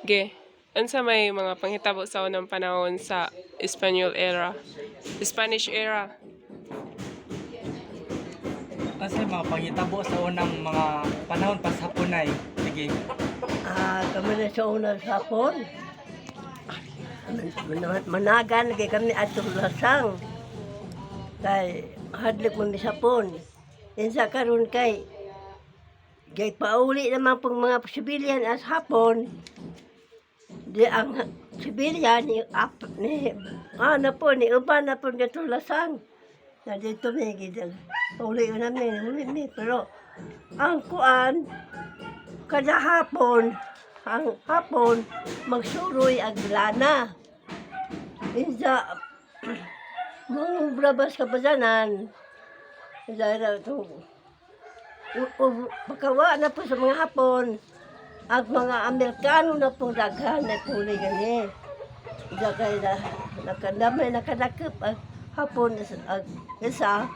Ge, unsa may mga panghitabo sa unang panahon sa Espanyol era? Spanish era. Kasi mga panghitabo sa unang mga panahon pas hapunay. Sige. Ah, kami na sa unang hapon. Managan kay kami atong lasang. Kay hadlok man mi sapon. Insa karon kay kay pauli naman pong mga sibilyan as hapon. Di ang sibilyan ni ap ni ano po ni uban na po dito lasang. Na dito mi gid pauli namin, uli mi pero ang kuan kada hapon, ang hapon, magsuroy ang lana. Insa, mga brabas kabasanan, insa na ito, pagkawa na po sa mga hapon, ang mga Amerikano na po daghan na puli gani. Insa kay na, nakadamay, nakadakip ang hapon, ang isa,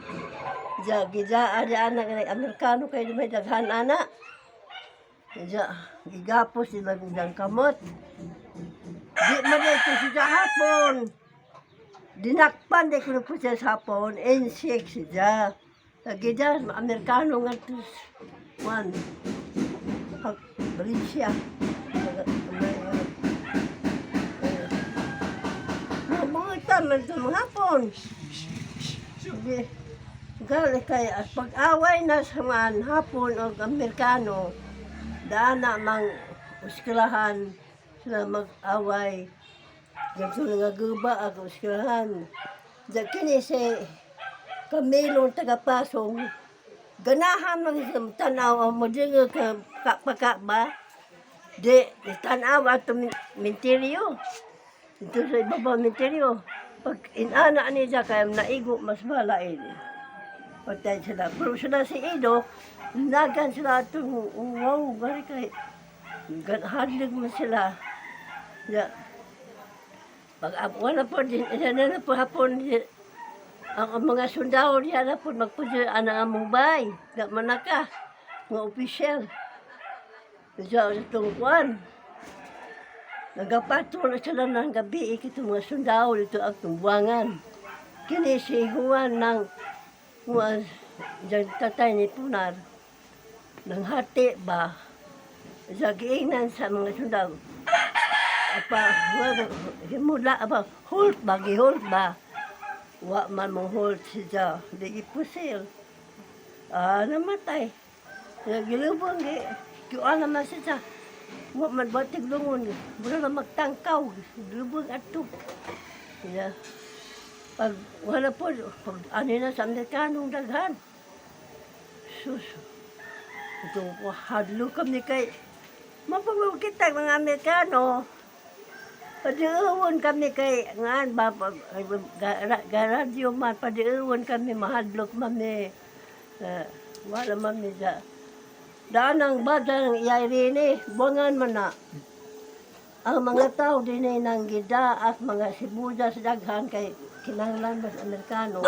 insa, gida, ari anak, Amerikano kay may daghan ana. Diya, gigapos sila nilang kamot. Di man ito siya hapon. Dinakpan di ko na po siya sa hapon. N6 siya. Lagi dyan, Amerikano nga ito. One. Valencia. Mga man ito mga hapon. Di, gali kay at pag-away na sa mga hapon o Amerikano, daan na mang eskwelahan sila mag-away. Ganito nga guba ang eskwelahan. Diyan kini si Camilong tagapasong, ganahan man sa tanaw ang madinga ka paka ba? Di, tanaw ato minteryo. Ito sa ibabaw minteryo. Pag inana niya kaya naigo mas malain. Patay sila. Pero sila si Ido, nagan sila itong wow, gari kay hadlig mo sila. Ya. Pag wala po din, isa na na po hapon, ang mga sundao diya na po magpuso ang among bay. Di man na ka, mga opisyal. Sa itong kuwan. Nagapatol na sila ng gabi, itong mga sundao dito ang tumbuangan. Kini si Juan ng Juan, dyan tatay ni Punar, ng hati ba, sa giingnan sa mga sundao. Apa, himula ba, hold ba, gihold ba? Wa man mo hold siya, di ipusil. Ah, namatay. Gilubong, gi, kiwa naman siya. Wa man batig lungon, mura na magtangkaw, lubong ato. Yeah. Pag wala po, pag ano na sa Amerikanong daghan. Sus, ito hadlo kami kay, mapamukita mga Amerikano. Padiuwan kami kay, ngaan ba, garadyo man, padiuwan kami, mahadlok mami. Wala mami sa, daan ang bada ng iyay buwangan man na. Ang mga tao din ay nanggida at mga sibuyas daghan kay kinahanglan mas Amerikano.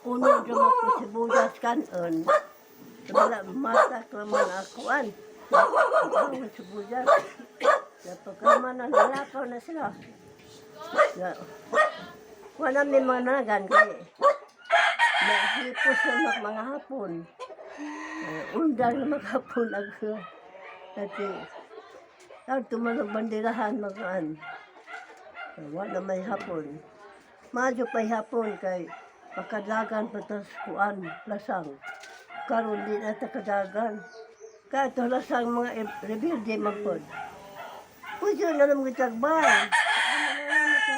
Uno dyan po sibuyas kanon. Wala mata man akuan. Ang sibuyas. Napagkaman na nalakaw na sila. Ya. Wala may mga nagan kay nahipos na mga hapon. Undang na mga hapon ako. Dati, ang tumanong bandirahan magaan. Wala may hapon. Madyo pa'y hapon kay makadagan pa tas kuan lasang. Karon di na ta kadagan. Kaya ito lasang mga rebelde magpod. Pwede na naman kitagbay. Ano na naman ka?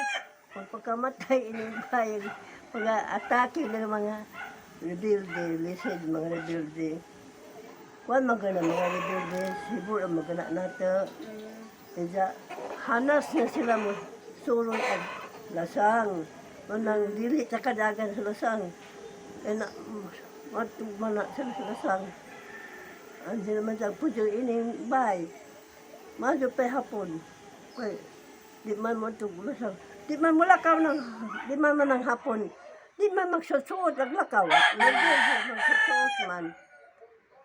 Pag pagkamatay ini bay, pag atake ng mga rebelde, lisod mga rebelde. Kuan magana mga rebelde, sibo ang magana nato. Kaya hanas na sila mo sulod at lasang. Manang dili sa kadagan sa lasang. Kaya na, matugma na sila sa lasang. Ang sila man sa puso ining bay. Madyo pa'y hapon. Kay, di man mo lasang. Di man mo lakaw ng, di man man ang hapon. Di man magsusuot ang lakaw. Magsusuot man.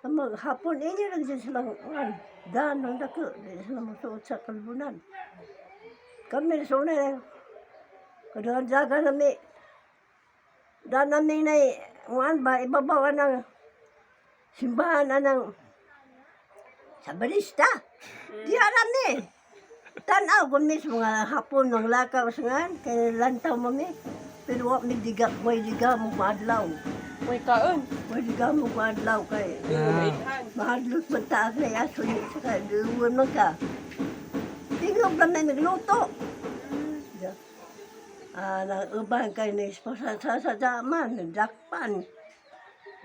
Ang maghapon, ini lang siya silang, an. Daan ang dako, di na sila masuot sa kalbunan. Kami sa una, eh, kadagan daga nami. Daan nami na nguan ba, ibabaw ang simbahan anang sa barista. Di alam ni. Tanaw ko mismo mga hapon ng lakaw sa ngan, kay lantaw mami. Pero wa mi diga, way diga mo maadlaw. May kaon. Way diga mo maadlaw kay Maidhan. mahadlok man taas na aso ni sa kaduwan man ka. Tingog lang na nagluto. Ja. Ah, nag-uban kay ni esposa sa daman, dakpan.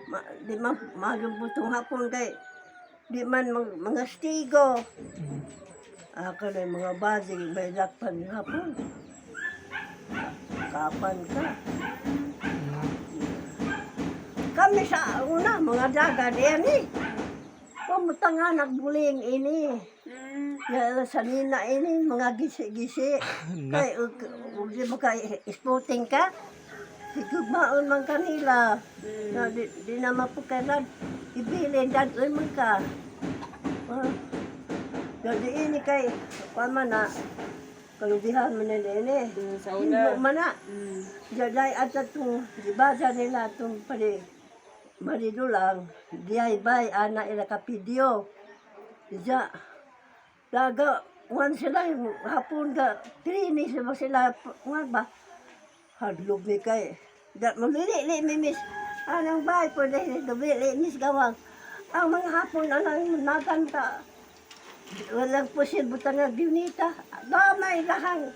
Ma, di man malubot hapon kay di man mga stigo. Ako na yung mga body, may dakpan hapon. Kapan ka. Kami sa una, mga dagat, yan eh. Pamutang nagbuling ini. Ya, sa nina ini, mga gisi-gisi. Na. Kay, ug di ba kay sporting ka? Higugmaon man kanila. Na, di na mapukaran. Ibilin, dadoy man ka. Ah. Ya, di ini kay, kuwan man na, kalubihan man na ini. Sa una. Hinlo man na. Jaday at itong, di ba dyan nila itong pali, marido lang, diay bay, ana ila kapidyo. Diya, daga, wan sila, yung hapon ka, trinis ba sila, wan ba? Hadlog ni kay, da, malili, li, mimis, anang bay, pwede, dumili, mis gawang. Ang mga hapon, anang nagan ka, walang pusil, butang nga binita. Damay lahang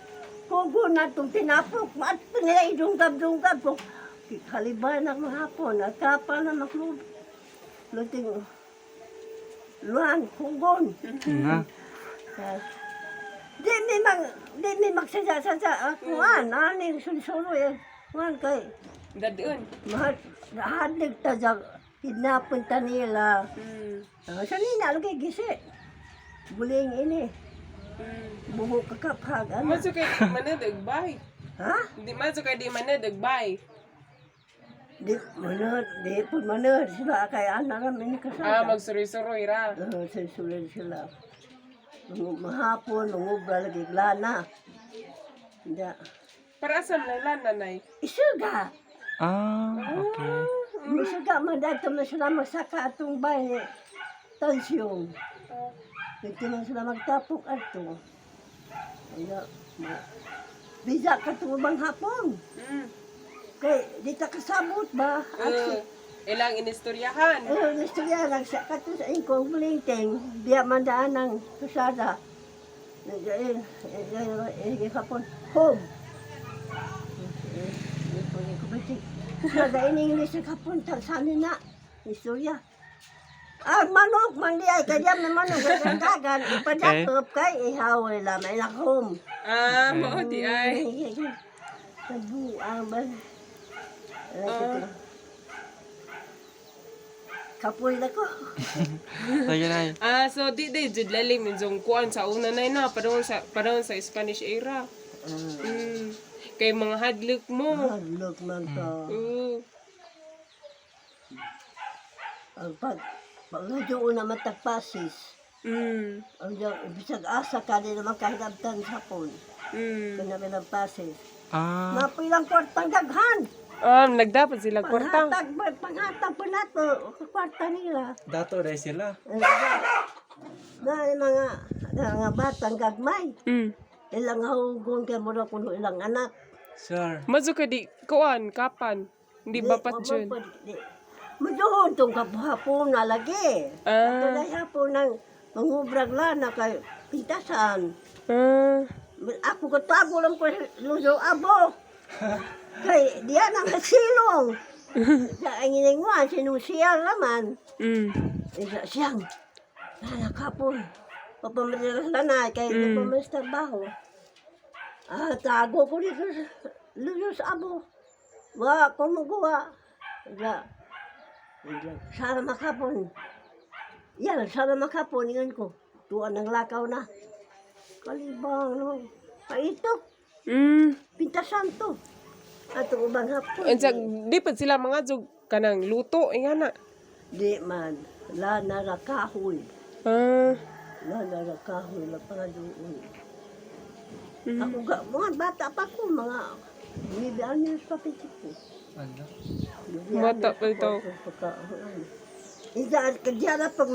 kugo na itong tinapok. At nila idunggab-dunggab ko. Kaliban ang mga hapon, at kapa na maklub. Luting luang kugon. Na. Di mi mag di mi magsadya-sadya kuan aning sulsulo eh. Kuan kay Dadun. mahal hadlig ta ja kidnapon ta nila. Ah, sa nina lagi gisi. Buling ini. Buhok kakapag ano. Maso kay manad agbay. Ha? Di maso kay di manad agbay. Di manod, di pud manod sila kay ana ra min Ah, kasada. magsuroy-suroy ra. Oo, susulan sila. Mahapon, mangubra lagi lana. Da. Para sa lang nanay. Isuga. Ah, okay. Misuga man dato man sila magsaka atong bay tansyon. Dito man sila magtapok ato. Kaya, bisa ka ubang hapon. Kay di ta kasabot ba? Ilang inistoryahan. Eh, istorya lang sa kato sa ingkong bulingting, biya man daan ang kasada. Eh, eh, eh, hapon, home. Kada in English ang hapon, sa na, istorya. Ah, manok man di ay, kaya may manok, kaya ipadakop kay, ihaway lamay na home. Ah, mao di ay. Kabuang ba? Kapoy na ko. Sige, Nay. Ah, so di di jud lalim yung kuan sa una nay na padung sa Spanish era. Kay mga hadlok mo. Hadlok man to. Oo. Ang pag medyo una matagpasis, ang bisag asa ka din naman kahit abtan sa hapon. Kanya ng pasis. Ah, Napilang kwartang daghan. Ah, nagdapat sila kwarta. Panghatag, panghatag po nato. Kwarta nila. Dato dahil sila. Na yung mga batang gagmay. Ilang hugon kay mura kuno ilang anak. Sure. Mazo ka di kuan kapan? Hindi bapat jud. Maduhon tong kaphapon na lagi. Ah. Tulay hapon ng mangubrag lana kay pintasan. Ah. Ako katago lang ko luzo abo. Kay diyan ang silong. Sa ang iningwan, sinusiya naman. Isa siyang, nakapon. Papamadalas na na, kay mm. Trabaho. Ah, tago ko dito sa luzo sa abo. Wa, kumukuha. Isa, isa, sana makapon. Yan, sana makapon, yun ko. Tuwan ng lakaw na. Kalibang naman. Paitok, pintasan to. Ato ubang hapon. Unsa di pa sila mga jug kanang luto ingana. Di man, lana ra kahoy. Ah. Nalala kahoy na pangadoon. Ako ga, mga bata pa ko, mga 9 anyos pa pitik ko. Ano? Bata pa ito. Ida, kadya na pag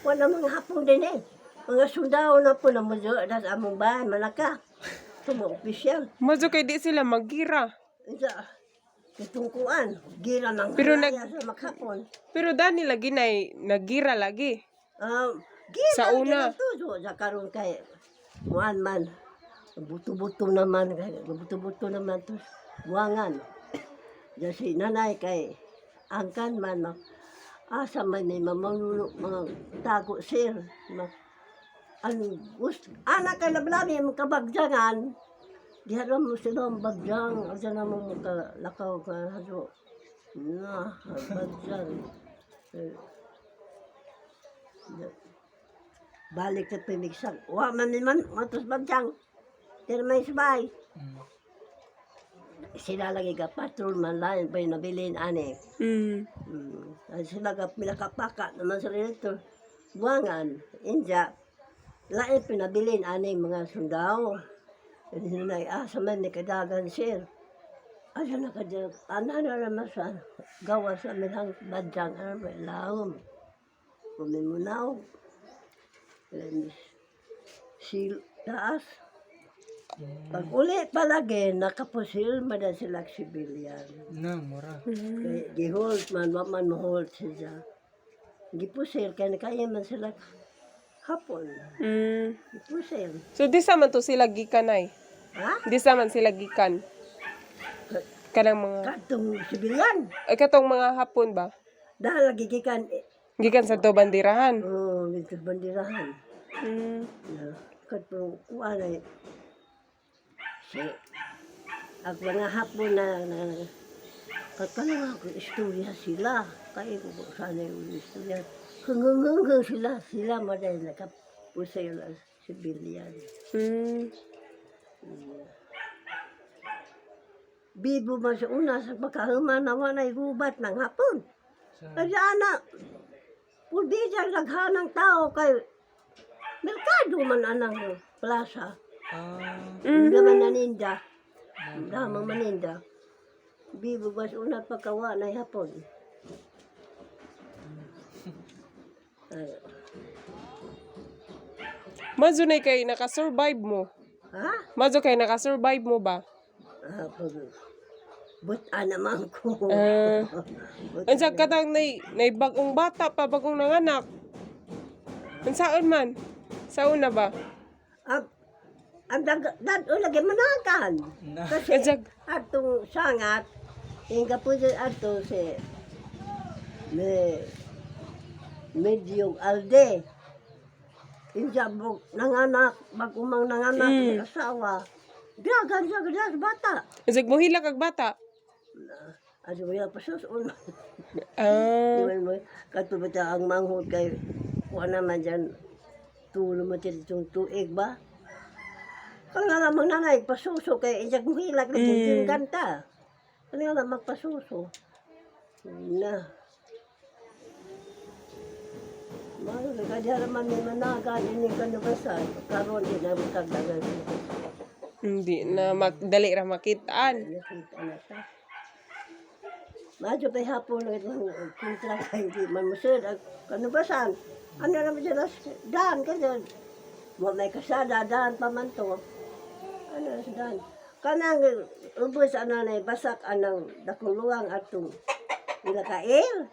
wala mga hapon din eh. Mga sundao na po na mo das among bahay, malaka. Ito mga opisyal. Mazo kay di sila maggira. Ida, kitungkuan, gira ng Pero halaya sa maghapon. Pero dani lagi nay nagira lagi. Gira Sa una. gira to, so, sa karon kay, muan man, buto-buto naman, kay, buto-buto naman to, buwangan. Diyan si nanay kay, angkan man, asa man may mamanulo, mga tago sir, ma, ang gusto, anak ka lablami, makabagjangan, diha ra mo sila ang bagjang, asa na mo makalakaw ka, haso, na, bagjang. Eh, balik sa pimigsan. Wa man ni man, matos bagjang. Pero may sabay. Sila lagi ka patrol man lain pa yung nabilin ani. Ay, sila ka pinakapaka naman sa rito. Buwangan, inja. Lain pinabilin ani mga sundao. Hindi na asa man ni kadagan sir. Asa na ka dyan? Ana na naman sa gawa sa minang badyang ano may laom. Kumimunaw. Sil taas. Pag uli palagi, nakapusil man na sila sibilyan. Na, mura. Kay gihold man, wa man hold siya. Gipusil, kaya kaya man sila hapon. Gipusil. So di sa man to sila gikan ay. Ha? Di sa man sila gikan. Kanang mga Katong sibilyan. ay katong mga hapon ba? Dahil lagi gikan, eh, Gikan sa to bandirahan. oh, dito bandirahan. Na, katong kuan ay, si, ang mga hapon na, na katong ako istorya sila. Kaya ko kung sana yung istorya. Hanggang sila, sila maday nakapusil ang sibilyan. Bibo man sa una sa pagkahuman na walay gubat ng hapon. Kaya anak, pulbidya naghanang tao kay merkado man anang plaza. Ah, Hindi man naninda. Hindi man maninda. Bibo ba sa una pagkawa na hapon. Ay, Mazo na kay nakasurvive mo. ha? Mazo kay nakasurvive mo ba? Ah, pag, buta naman ko. Ah. Buta. Unsa katang nay bagong bata pa bagong nanganak. Unsaon man? Sa una ba? Ang dag, o lagi manakan. Na. Kasi Unsa atong sangat, ingka po dyan ato si me medyo alde. Inja mo nanganak, bagumang nanganak sa asawa. Dagan siya gada sa bata. Unsa mohila kag bata? Aso mo pa susun. Ah. Di man mo, kato ba ang manghod kay kuha naman dyan, tulo mo dyan itong tuig ba? Kung nga lamang nanay, pasuso kay ijag mo hilak na mm. Kanta. Kung nga lamang pasuso. Na. Malo na kaya naman may managan, ini kanubasan. Karoon din na magkagdagan. Hindi na dali ra makitaan. Nakita na ta. Madyo pa'y hapon na itong kontra kay hindi man mo sir. Kanubasan. Ano naman dyan daan ka dyan. Wa may kasada, daan pa man to. Ano sa daan. Kanang ubos ano na basak anang dakuluang atong ilakail.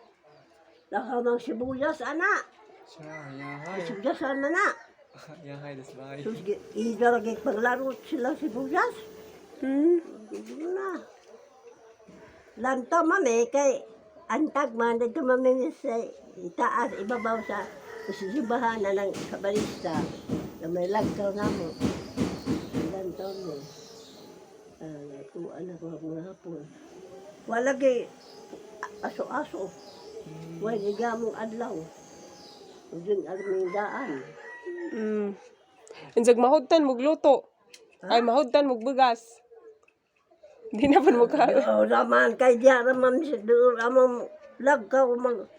Lakamang sibuyas ana. Siya, yahay. Sibuyas ana na. Yahay, das bahay. Sus, ida lagi paglaro sila sibuyas. Na. Lantaw mami kay antag man dito mami sa itaas ibabaw sa susubahan na ng kabalista na may lagkaw na mo. Lantaw mo. Ah, natuan ako mga hapon. Wala kay aso-aso. Wala gigamong adlaw. Ug daan. Unsag mahudtan mugluto. Ay mahudtan mugbugas. Di na pud mo ka. Oo naman, kay diya naman sa doon, amang lagkaw, mag,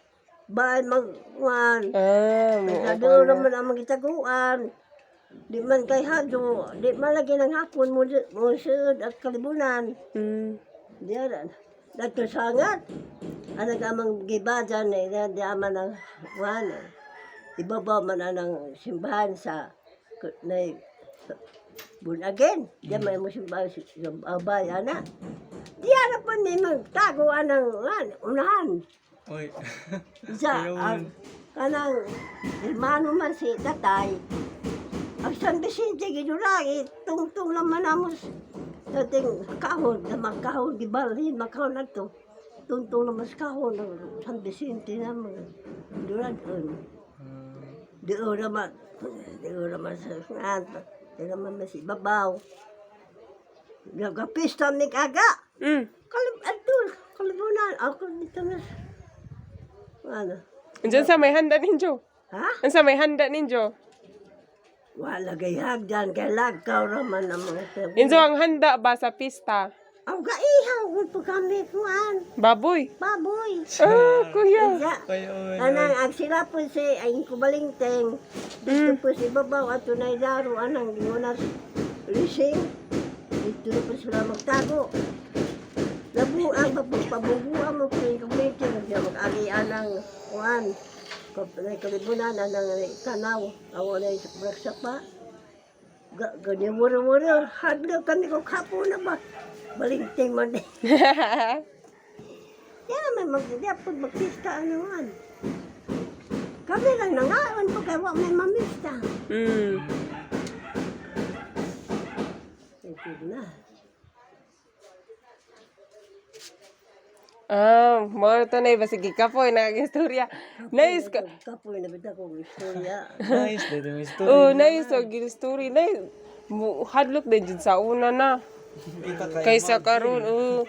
Bahay magkuhan. Ah, mo Kaya doon naman ang magitaguan. Di man kay hado, di man lagi ng hapon mo, mo suod at kalibunan. Di ara. Dato sangat. Ang amang gibadan eh, di ama ng kuhan eh. Ibabaw man ang simbahan sa na Bunagen. Di man mo simbahan sa abay, ana. Di ara po ni magtago anang kuhan, unahan. Uy. Isa, ang kanang hermano man si tatay. Ang San Vicente gidulagi, tungtong naman amos dating kahon, na magkahon, gibalhin, magkahon na to. Tungtong naman sa kahon, ang San Vicente naman. Duladon. Doon naman, doon naman sa nga, doon naman mas ibabaw. Nagapista mi kaga. Kalib, ato, kalibunan, ako dito mas, ano, Unsa sa may handa ninyo? ha? Unsa may handa ninyo? Wala kay hagdan, kay lagkaw raman ang mga tao. Injo ang handa ba sa pista? Ang kaihaw ko po kami kuan, Baboy. baboy. Ah, kuya. Ya, Uy, uy. anang ang sila po si ay kubalingteng, dito po si babaw at tunay daro anang gingunas lising. Dito na po sila magtago. Labuang pabubuan mo po yung community, mag-agi anang kuan. Kalibunan anang tanaw, awa na yung sa pa. Ganyan mura-mura, hadlo kami ko kapo na ba? Balingting man eh. Kaya may magdapod magpista ano man. Kami lang nangaon po kaya wa may mamista. Ito na. Ah, mo to na ba sige kapoy na istorya. Nice ka. Kapoy na bitaw kong istorya. Nice, dito may story. Oh, nice og story. Nice. Hadlok din jud sa una na. Kita kay Kaysa karon, oh.